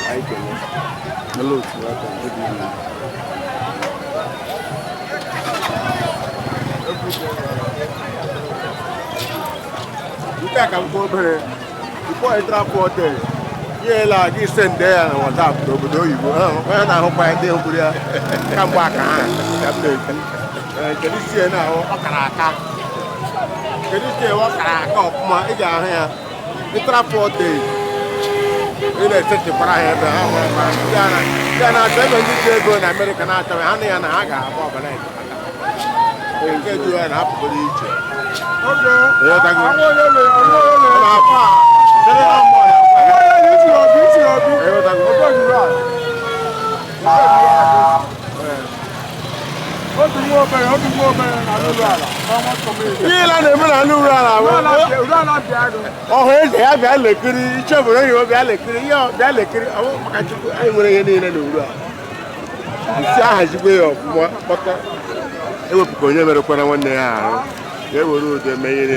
Anyị kele. Hello, welcome. Good evening. Nke a ka m kwuo obere before ị trapụ hotel, ihe la gị send ya na WhatsApp n'obodo oyibo. Onye na-ahụkwa ya, ndị hụburu ya kamgbe aka ha ka m na-ekwu. Ee, kedu isi ya na-ahụ ọ kara aka, kedu isi ya ọ kara aka ọfụma, ị ga-ahụ ya ị trapụ hotel, ị na-esetịkwara ha ebe ha nwere ma ndị a na-achọ ebe ndị ji ego na Amerịka na-achọ ha na ya na ha ga-agba ọbara nke ju ya na-apụgoro iche. Ịghọtago? Ọ na-apụ. Chere ha mmụọ na-agwa ya. Ịghọtago? Obi nwa obere, obi nwa obere na n'ụlọ ala. Ihe a na-eme na ndị uru ala bụ ọhụ eze ya bịa lekiri ichebụrụ enyi bịa lekiri ihe ọ bịa lekiri ọ bụ maka Chukwu. Anyị nwere ihe niile na uru a isi ahazigwe ya ọfụma, maka ewepụka onye merekwara nwanne ya arụ ka e were udo mee ihe niile.